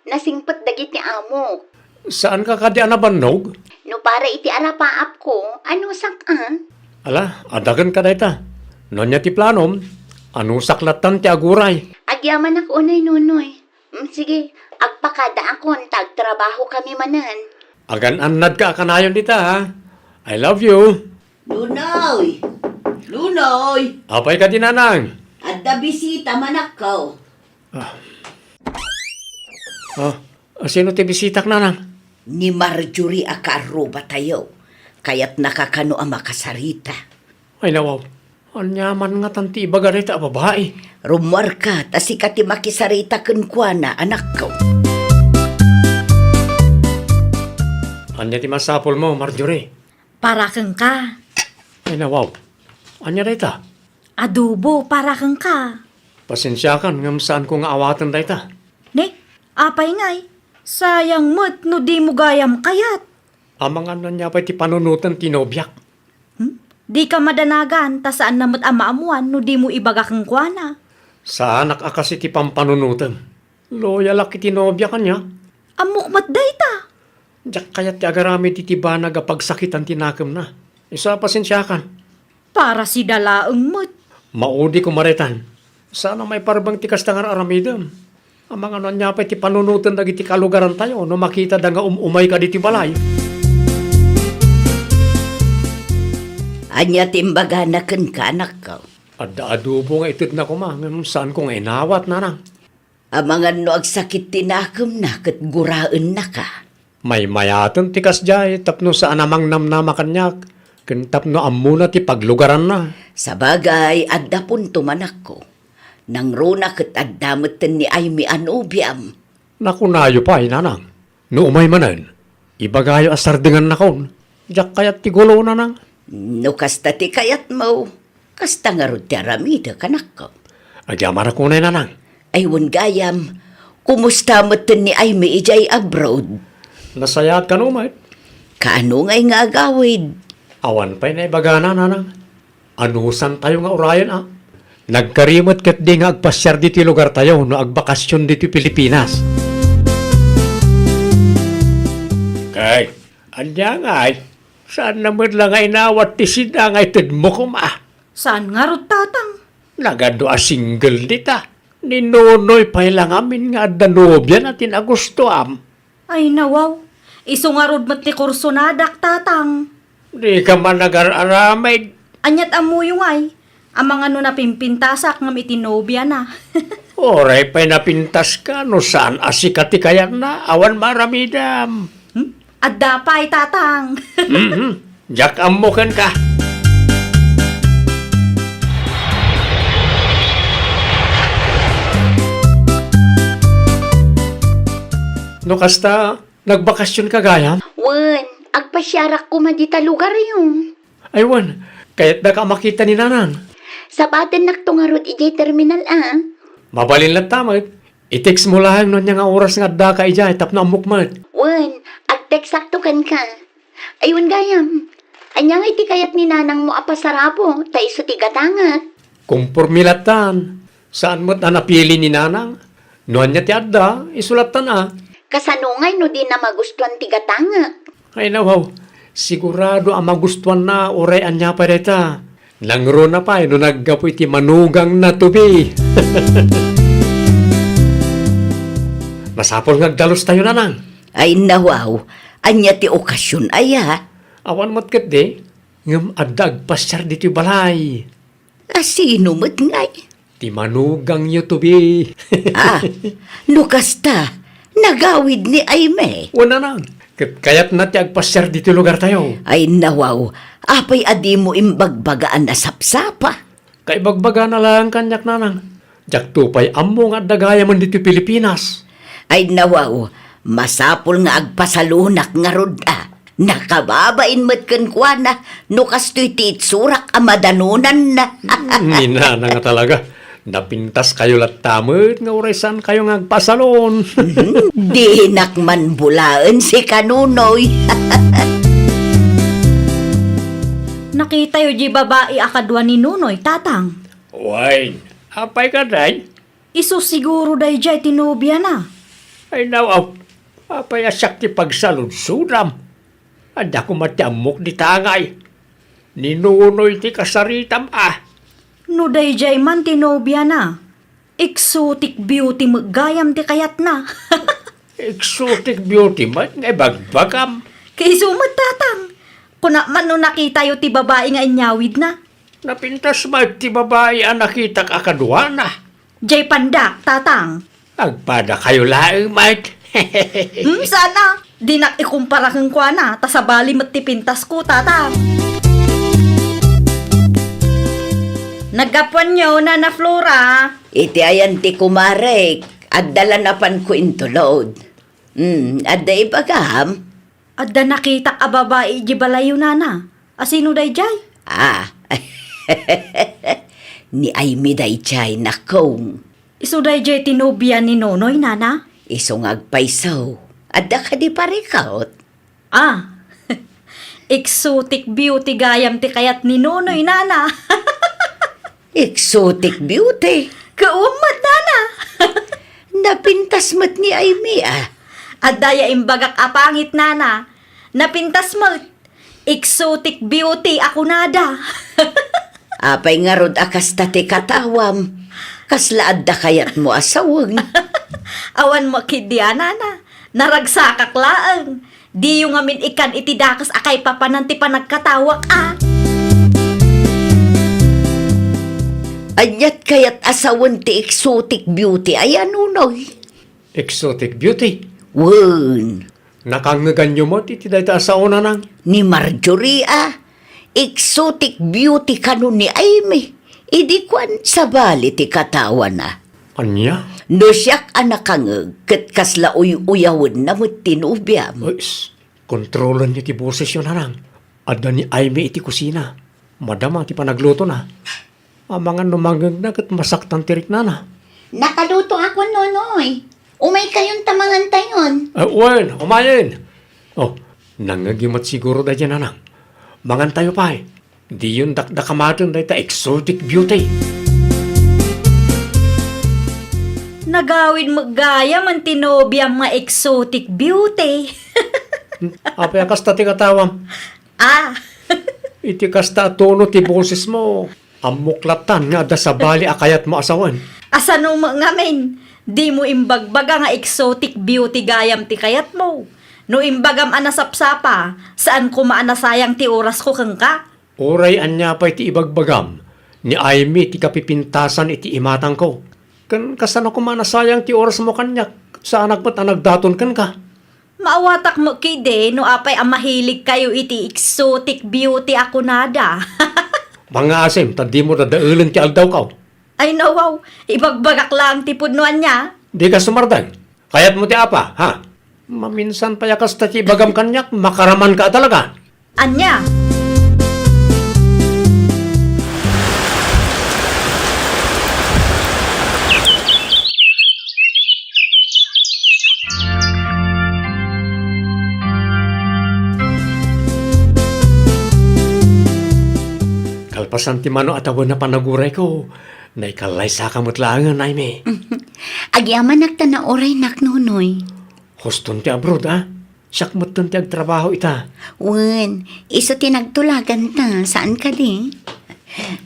Nasingpet dagiti amok. Saanka kadi a nabannog? No para iti arapaapko, anusak a? Ala, adaken ka dayta. No ania ti planom, anusak lattan ti aguray. Agyamanak unay, Nonoy. Mm, sige, agpakadaakon ta agtrabaho kami manen. Agan-annad ka a kanayon dita, ha? I love you. Lunoy! Lunoy! Apay kadi, Nanang? Adda bisita, manakkaw. Ah. Ah, sino ti bisitak, Nanang? Ni Marjorie a kaarrubatayo. Kayatnaka kano a makasarita. Ay, nawaw. Ania man ngatan ti ibaga dayta a babai? Rummuarka, ta sika ti makisarita kenkuana, anakko. Ania ti masapulmo, Marjorie? Para kenka. Ay, nawaw. Ania dayta? Adobo para kenka. Pasensiakan ngem saanko nga awaten dayta. Ne, apay ngay? Sayang met no dimo gayam kayat. Amangan ania pay ti panunoten ti nobiak? Hmm? Dika madanagan ta saanna met a maammuan no dimo ibaga kenkuana. Saanak a kas iti pampanunotem. Loyalak iti nobiak ania? Ammok met dayta. Diak kayat ti agaramid iti banag a pagsakitan ti nakemna. Isu a pasensiakan. Para sida laeng met. Maudi koma daytan. Saan a maiparbeng ti kasta nga ar-aramidem. Amangan no ania pay ti panunoten dagiti kalugarantayo no makitada nga um-umayka ditoy balay. Ania ti imbagana kenka, anakko? Adda adobo nga itedna koma, ngem saanko nga inawat, Nanang. Amangan no agsakit ti nakemna ket guraennaka. Maymayaten ti kasdiay tapno saan a mangnamnama kaniak, ken tapno ammona ti paglugaranna. Sabagay, adda punto, manakko. Nangruna ket adda metten ni Aimee a nobiam. Nakunayo pay, Nanang. No umay manen, ibagayo a sardengannakon. Diak kayat ti gulo, Nanang. No kasta ti kayatmo, kasta ngarud ti aramidek, anakko. Agyamanak unay, Nanang. Ay, wen gayam, kumusta metten ni Aimee idiay abroad? Nasayaat kano met. Kaano ngay nga agawid? Awan pay naibagana, Nanang. Anusantayo nga urayen a? Nagkari met ketdi nga agpasiar ditoy lugartayo no agbakasion ditoy Pilipinas. Kay, ania ngay? Saanna met la nga inawat ti sida nga itedmo koma? Saan ngarud, Tatang? Nagadu a single dita. Ni Nonoy pay la ngamin nga adda nobiana ti nagustuam. Ay, nawaw. Isu ngarud met ti kursonadak, Tatang. Dika man agar-aramid. Aniat ammoyo ngay? Amangan no napimpintasak ngem iti nobiana. Uray pay napintaska no saan a sika ti kayatna, awan maaramidam. Hmm? Adda pay, Tatang. Mhm. Diak ammo kenka. No kasta, nagbakasionka gayam? Wen, agpasiarak koma dita lugaryo. Ay wen, kayatdaka a makita ni Nanang. Sabatennakto ngarud idiay terminal a. Mabalin latta met. I-textmo laeng no ania nga oras nga addaka idiay tapno ammok met. Wen, ag-textakto kenka. Ay wen gayam, ania ngay ti kayat ni nanangmo a pasarabo ta isu ti gatangek? Komporme lattan. Saan met a napili ni Nanang. No ania ti adda, isu lattan a. Kasano ngay no dina magustuan ti gatangek? Ay, nawaw. Sigurado a magustuanna uray ania pay dayta. Nangruna pay no naggapu iti manugangna to be. Masapul nga agdalustayo, Nanang. Ay, nawaw. Ania ti okasion aya? Awan met ketdi. Ngem adda agpasiar ditoy balay. A sino met ngay? Ti manugangyo to be. Ah, no kasta, nagawid ni Aimee. Wen, Nanang, ket kayatna ti agpasiar ditoy lugartayo. Ay, nawaw, apay a dimo imbagbaga a nasapsapa? Kaibagbagana laeng kaniak, Nanang. Diakto pay ammo nga adda gayamen ditoy Pilipinas. Ay, nawaw, masapul nga agpasalonak ngarud a. Nakababain met kenkuana no kastoy ti itsurak a madanonanna. Ni Nanang a talaga. Napintaskayo latta met nga uray saankayo nga agpasalon. Mhm. Dinak man bulaen sika, Nonoy. Nakitayo di babai a kadua ni Nonoy, Tatang. Wen, apay kadi? Isu siguro daydiay ti nobiana. Ay, nawaw. Apay a siak ti pagsaludsodam? Adda koma ti ammok dita ngay. Ni Nonoy ti kasaritam, a. No daydiay man ti nobiana, exotic beauty met gayam ti kayatna. Exotic beauty met nga ibagbagam. Kaisu met, Tatang. Kuna man no nakitayo ti babai nga inyawidna. Napintas met ti babai a nakitak a kaduana. Jay pandak, Tatang. Agpadakayo laeng met. Hmm, sana. Dinak ikumpara kenkuana, ta sabali met ti pintasko, Tatang. Naggapuanyo, Nana Flora? Iti ayan ti kumarek, adda la napanko intulod. Hmm, adda ibagam? Adda nakitak a babai idiay balayyo, Nana. Asino daydiay? Ah. Ni Aimee daydiay, nakong. Isu daydiay ti nobia ni Nonoy, Nana? Isu nga agpayso. Adda kadi parikot? Ah. Exotic beauty gayam ti kayat ni Nonoy, Nana. Exotic beauty? Kawan met, Nana. Napintas met ni Aimee, a. Adda ya imbagak a pangit, Nana. Napintas met. Exotic beauty a kunada. Apay ngarud a kasta ti katawam? Kasla adda kayatmo a sawen? Awan mo ketdi a, Nana. Naragsakak laeng. Diyo ngamin ikkan iti dakes a kaipapanan ti panagkatawak, a. Aniat kayat a sawen ti exotic beauty aya, Nonoy? Exotic beauty? Wen. Nakangngeganyo met iti dayta a sao, Nanang? Ni Marjorie, a. Exotic beauty kano ni Aimee. Idi kuan, sabali ti katawana. Ania? No siak a nakangngeg, ket kasla uy-uyawenna met ti nobiam. Uy, s-, kontrolenyo ti bosesyo, Nanang. Adda ni Aimee iti kusina. Madama ti panaglutona. Amangan no mangngegna ket masaktan ti riknana. Nakalutoakon, Nonoy. Umaykayon ta mangantayon. Ah, wen, umayen. Oh, nangngegyo met siguro daydiay, Nanang. Mangantayo pay. Diyon dakdakamaten dayta exotic beauty. Nagawid met gayam ti nobiam nga exotic beauty. Hmm, apay a kasta ti katawam? Ah. Iti kasta a tono ti bosesmo, ammok lattan nga adda sabali a kayatmo a sawen. Asano met ngamin? Dimo imbagbaga nga exotic beauty gayam ti kayatmo. No imbagam a nasapsapa, saan koma a nasayang ti orasko kenka. Uray ania pay ti ibagbagam, ni Aimee ti kapipintasan iti imatangko. Ken kasano koma a nasayang ti orasmo kaniak, saanak met a nagdaton kenka. Maawatak met ketdi no apay a mahiligkayo iti exotic beauty a kunada. Pangngaasim ta dimo dadaelen ti aldawko. Ay, nawaw, ibagbagak laeng ti pudno ania. Dika sumardeng. Kayatmo ti apa, ha? Maminsan pay a kasta ti ibagam kaniak, makaramanka a talaga. Ania? Kalpasan ti mano a tawen a panagurayko, naikalaysaka met laengen, Aimee. Agyamanak ta nauraynak, Nonoy. Huston ti abroad, a? Siak metten ti agtrabaho ita. Wen, isu ti nagtulaganta, saan kadi?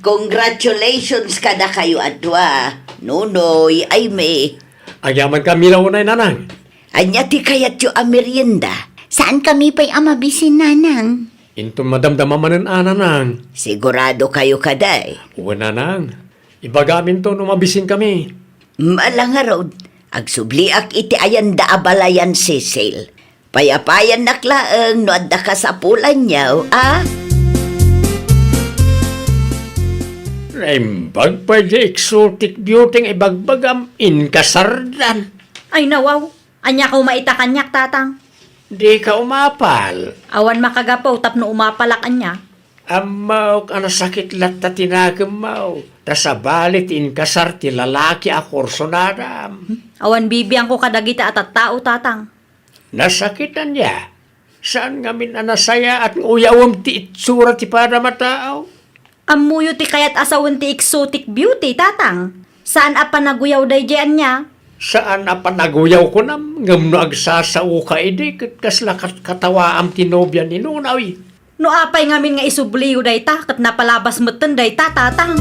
Congratulations kadakayo a dua, Nonoy, Aimee. Agyamanka, Mila, unay, Nanang. Ania ti kayatyo a merienda? Saan kami pay a mabisin, Nanang? Inton madamdama manen a, Nanang. Sigurado kayo kadi? Wen, Nanang. Ibagaminto no mabisin kami. Malangarod, agsubliak iti ayanda a balayan, Cecil. Payapayannak laeng no adda kasapulanyo, a? Naimbag pay di exotic beauty nga ibagbagam, inkasardan. Ay, nawaw. Ania koma ita kaniak, Tatang? Dika umapal. Awan makagapu tapno umapalak ania. Ammok a nasakit latta ti nakemmo, ta sabali ti inkasar ti lalaki a kursunadam. Hmm? Awan bibiangko kadagita a tattao, Tatang. Nasakit ania? Saan ngamin a nasayaat nga uyawem ti itsura ti padam a tao? Ammoyo ti kayat a sawen ti exotic beauty, Tatang. Saan a panaguyaw daydiay ania? Saan a panaguyaw kunam, ngem no agsasaoka idi, ket kasla kat-, katawaam ti nobia ni Nunoy. No apay ngamin nga isubliyo dayta, ket napalabas metten dayta, Tatang.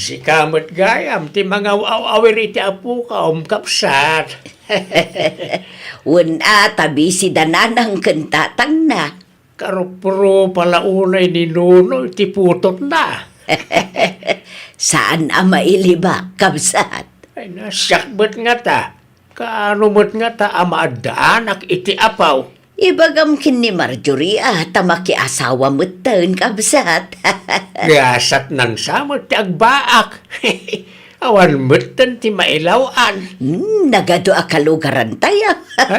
Sika met gayam ti mangaw-aw-awir iti apoka, um, kabsat. Wen a, ta busy da nanang ken tatangna. Karuprupa la unay ni Nunoy ti putotna. Saan a mailibak, kabsat. Ay, nasiakbet ngata. Kaano met ngata a maaddaanak iti apaw? Ibagam ken ni Marjorie a ta makiasawa metten, kabsat. Gasatnan sa met ti agbaak. Awan metten ti mailaw-an. Hmm, nagadu a kalugarantay, a. Ha?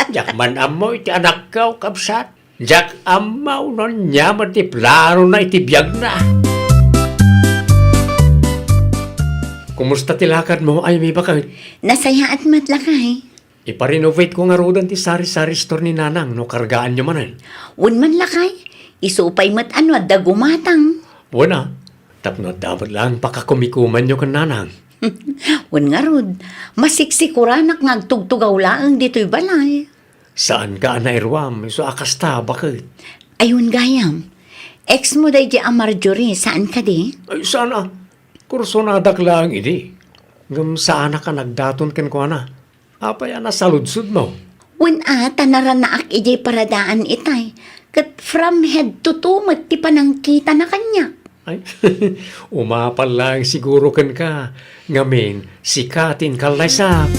Diak man ammo iti anakko, kabsat. Diak ammo no ania met ti planona iti biagna. Kumusta ti lakadmo, Aimee, baket? Nasayaat met, lakay. Ipa-renovate ko ngaruden ti sari-sari store ni Nanang no kargaanyo manen. Wen man, lakay, isu pay met a no adda gumatang. Wen a, tapno adda met laeng pakakumikumanyo ken Nanang. Wen ngarud, masiksikoranak nga agtugtugaw laeng ditoy balay. Saanka a nairuam, isu a kasta, baket? Ay, wen gayam. Ex mo daydiay a Marjorie, saan kadi? Ay, saan a. Kursonadak laeng idi. Ngem saanak a nagdaton kenkuana. Apay a nasaludsodmo? Wen a, ta naranaak idiay paradaan itay. Ket from head to toe met ti panangkitana kaniak. Ay, umapal laeng siguro kenka. Ngamin, sika ti inkallaysak.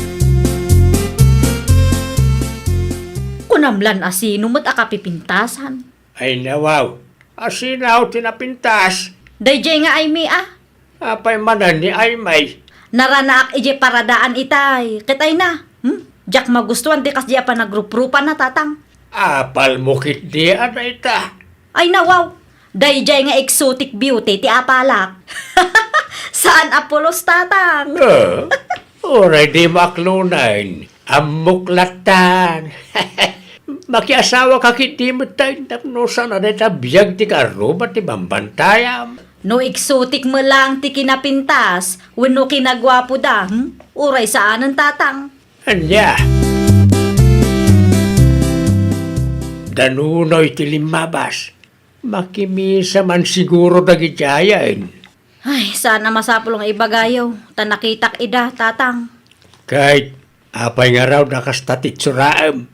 Kunam lan a sino met a kapipintasan? Ay, nawaw. A sino ti napintas? Daydiay nga Aimee, a. Apay manen ni Aimee? Naranaak idiay paradaan itay. Ket ay na, hmm? Diak magustuan ti kasdi a panagruprupana, Tatang. Apalmo ketdi a dayta? Ay, nawaw. Daydiay nga exotic beauty ti apalak. Saan a pulos, Tatang. Eh, uray dimo aklonen. Ammok lattan. Makiasawaka ketdi metten tapno saan a dayta biag ti kaarruba ti bambantayam. No exotic met laeng ti kinapintas wenno kinaguapoda, hmm? Uray saanen, Tatang. Ania? Da Nunoy ti limmabas. Makimisa man siguro dagiti ayan. Ay, saan a masapul nga ibagayo, ta nakitak ida, Tatang. Ket apay ngarud a kasta ti itsuraem?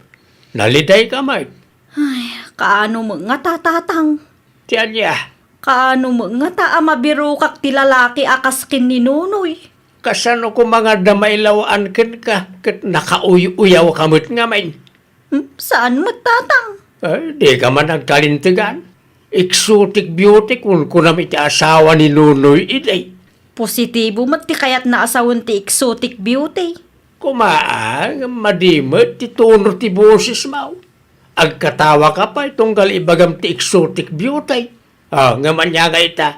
Nalidayka met. Ay, kaano met ngata, Tatang? Ti ania? Kaano met ngata a mabirokak ti lalaki a kas ken ni Nunoy? Kasano koma nga adda mailaw-an kenka ket nakauy-uyawka met ngamin? Hmm, saan met, Tatang? Ay, dika man agkalintegan. Exotic beauty kunkunam iti asawa ni Nunoy idi. Positibo met ti kayatna a sawen ti exotic beauty. Koma, ngem madi met ti tono ti bosesmo. Agkatawaka pay tunggal ibagam ti exotic beauty. Ah, ngem ania nga ita?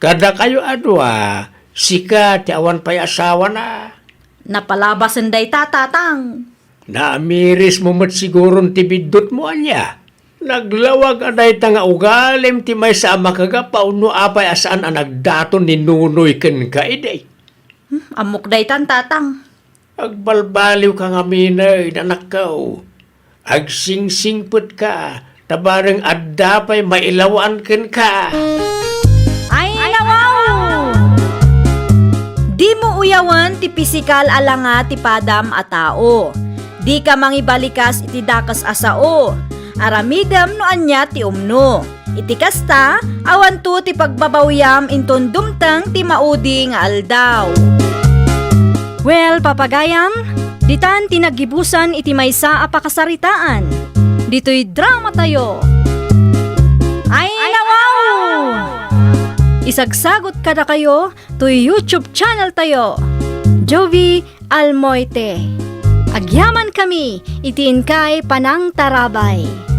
Kadakayo a dua, sika ti awan pay asawana. Napalabasen dayta, Tatang. Naamirismo met siguron ti biddutmo, ania? Naglawag a dayta nga ugalim ti maysa a makagapu no apay a saan a nagdaton ni Nunoy kenka idi. Hmm, ammok daytan, Tatang. Agbalbaliwka ngamin, anakko. Agsingsingpetka, ta bareng adda pay mailaw-an kenka. Ay, nawaw! Dimo uyawen ti pisikal a langa ti padam a tao. Dika mangibalikas iti dakes a sao. Aramidem no ania ti umno. Iti kasta, awanto ti pagbabawyam inton dumteng ti maudi nga aldaw. Well, papagayam, ditan ti naggibusan iti maysa a pakasaritaan. Ditoy dramatayo. Ay, nawaw! Isagsagot kadakayo toy YouTube channel tayo, Jovie Almoite. Agyamankami iti inkay panangtarabay.